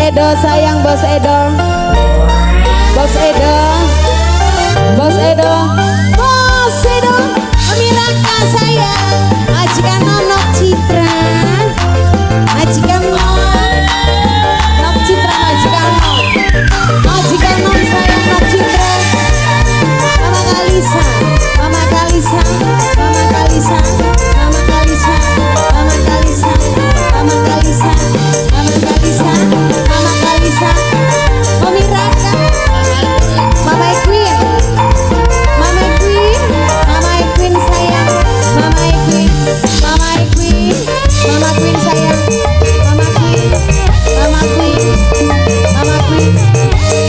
Edo sayang, Bos Edo. Bos Edo. Bos Edo. Bos Edo. Miraka sayang. Majikan Nonok Citra. Majikan Non. Nok Citra, majikan Non. Majikan Non sayang, Nok Citra. Mama Kalisa, Mama Kalisa, Mama Kalisa, Mama Kalisa, Mama Kalisa, Mama Kalisa, Mama Kalisa, Mama Kalisa, Mami Raka, Mama Queen, Mama Queen, Mama Queen sayang, Mama Queen, Mama Queen, Mama Queen sayang, Mama Queen, Mama Queen, Mama Queen,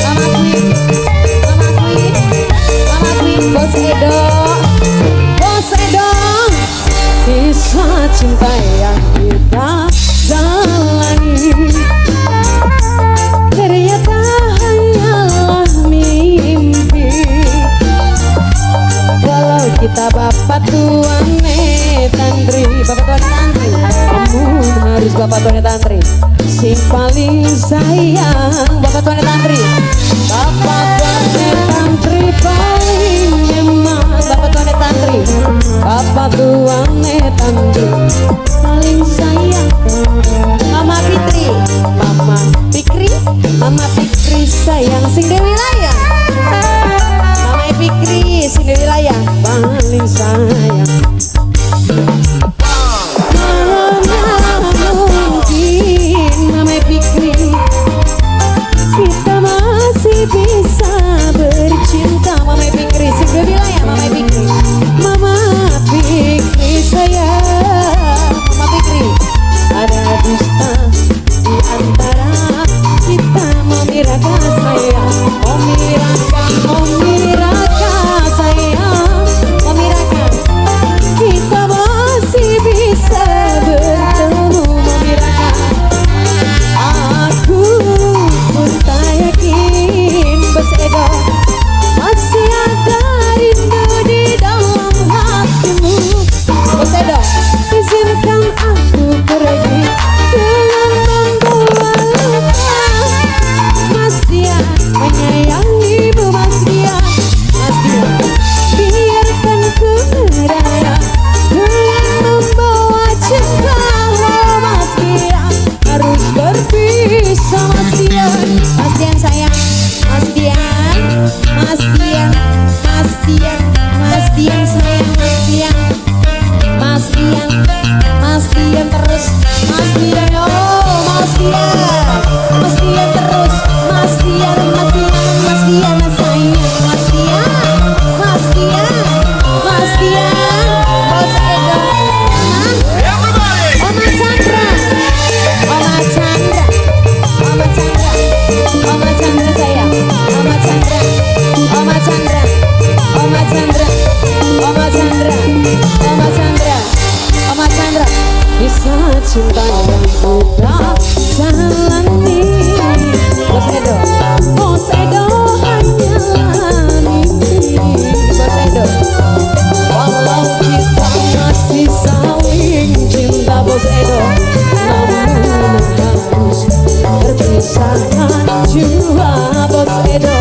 Mama Queen, Mama Queen, Mama Queen, Bos Edo, Bos Edo. Kisah cinta yang kita jalani ternyata hanyalah mimpi. Walau kita bapak tuane tantri, Bapak Tuan Tantri, namun harus bapak tuane tantri sing paling sayang. Bapak Tuan Tantri, Bapak tuane tantri paling nyaman. Bapak Tuan Tantri, Bapak tuane tantri paling sayang. Mama Fitri, Mama Fikri, Mama Fikri sayang sing di wilayah. Mama Fikri, sing di wilayah. Paling sayang. Mana mungkin, Mama Fikri, kita masih bisa bercinta. Mama Fikri, sing di wilayah, Mama Fikri. Mama Fikri sayang, Mama Fikri, ada dusta di antara kita. Mami Raka sayang, Mami Raka, Mami Raka sayang, Mami Raka, kita masih bisa bertemu. Mami Raka, aku pun tak yakin, Bos Edo, masih ada rindu di dalam hatimu. Bos Edo, Izinkan aku pergi dengan membawa luka. Mas Dia menyayangimu, Mas Dia, Mas Dia, biarkan ku merana dengan membawa cinta. Walau Mas Dia harus berpisah, Mas Dia. Mas Dian sayang, Mas Dian, Mas Dian, Mas Dian, Mas Dian sayang, Mas Dian, Mas Dian, Mas Dian terus, Mas Dian, oh Mas Dian, Mas Dian terus, Mas Dian, Mas Dian, Mas Dian sayang, Mas Dian, Mas Dian, Mas Dian, Bos Edo, Mama, Oma Chandra, Oma Chandra, Oma Chandra, Oma Chandra sayang, Oma Chandra, Oma Chandra, Oma Chandra, Oma Chandra, Oma Chandra, Oma Chandra. Kisah cinta yang kita jalani, Bos Edo, Bos Edo, hanyalah mimpi. Bos Edo, Walau kita masih saling cinta, Bos Edo, namun harus berpisah jua, Bos Edo.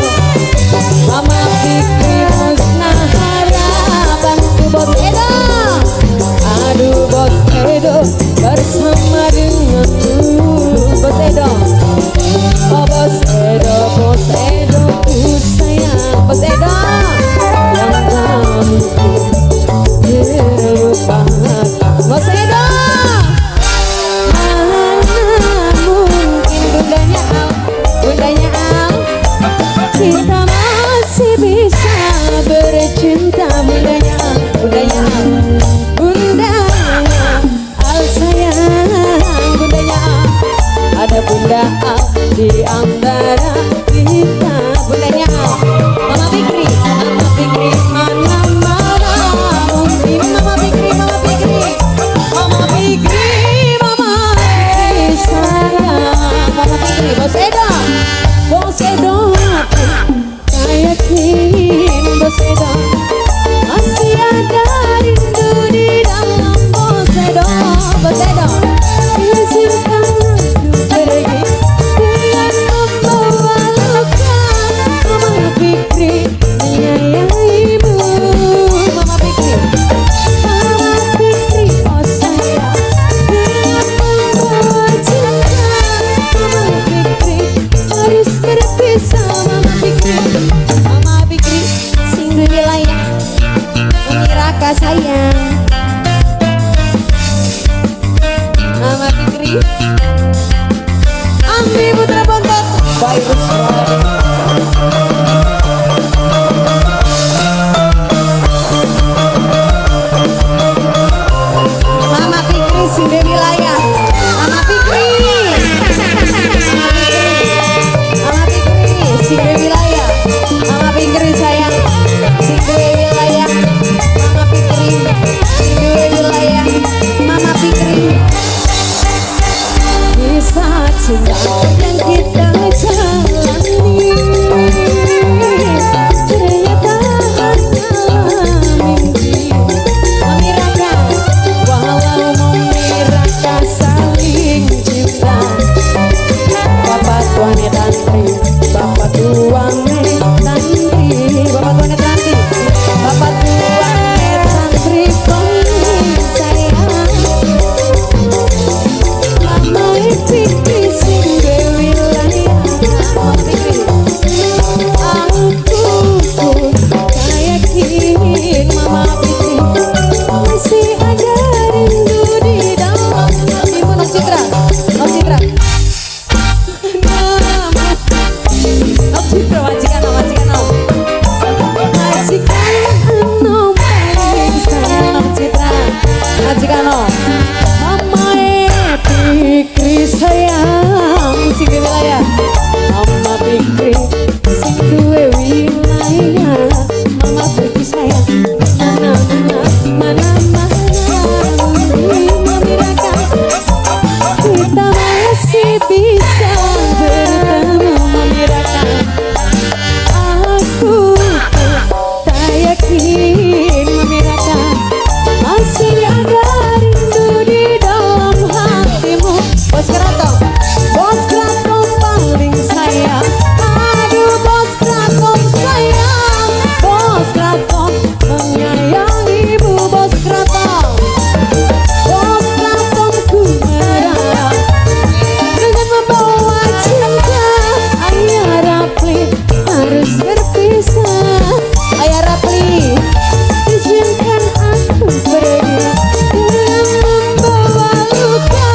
Mama Fikri musnah harapanku, Bos Edo, Aduh Bos Edo, bersama denganmu. Bos Edo, Oh Bos Edo, Bos Edo ku sayang, Bos Edo, yang tak mungkin terlupakan. Bos Edo, Mana mungkin bundanya Al, bundanya Al, kita masih bisa bercinta. Bundanya Al, bundanya Al, bundanya Al sayang, bundanya Al, ada bunda Al di antara kita. Bundanya Al, Mama Fikri, Mama Fikri, mana mana mungkin. Mama Fikri, Mama Fikri, Mama Fikri, Mama Fikri sayang, Mama Fikri, Bos Edo, Bos Edo, aku tuane Tantri, bapak tuane Tantri, bapak tuane Tantri, bapak tuane Tantri paling sayang. Mama Fikri sing duwe wilayah. Mama Fikri. Aku pun tak yakin, Mama Fikri, masih ada rindu di dalam hatimu. Nok Citra, Nok Citra, Nok Citra, majikan, majikan, majikan enom paling sayang. Nok Citra, majikan, Mama Fikri sayang sing duwe wilayah. Mama Fikri sing duwe wilayah. Mama Fikri sayang. Mana mana mana mana Mami Raka, kita masih bisa bertemu. Mami Raka, aku tak yakin, Mami Raka, masih ada rindu di dalam hatimu. Bos Keraton, bos Keraton paling sayang. Aduh, bos Keraton sayang. Bos Keraton menyayangimu. Bos Keraton, bos Keraton ku merana dengan membawa cinta. Ayah Rapli harus berpisah. Ayah Rapli, izinkan aku pergi dengan membawa luka.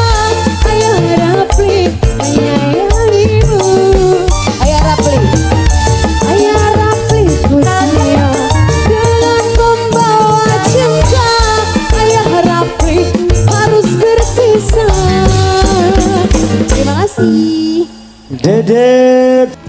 Ayah Rapli menyayangimu. Ayah Rapli, Ayah Rapli ku sayang dengan membawa cinta. Ayah Rapli harus berpisah. Terima kasih. Dedet.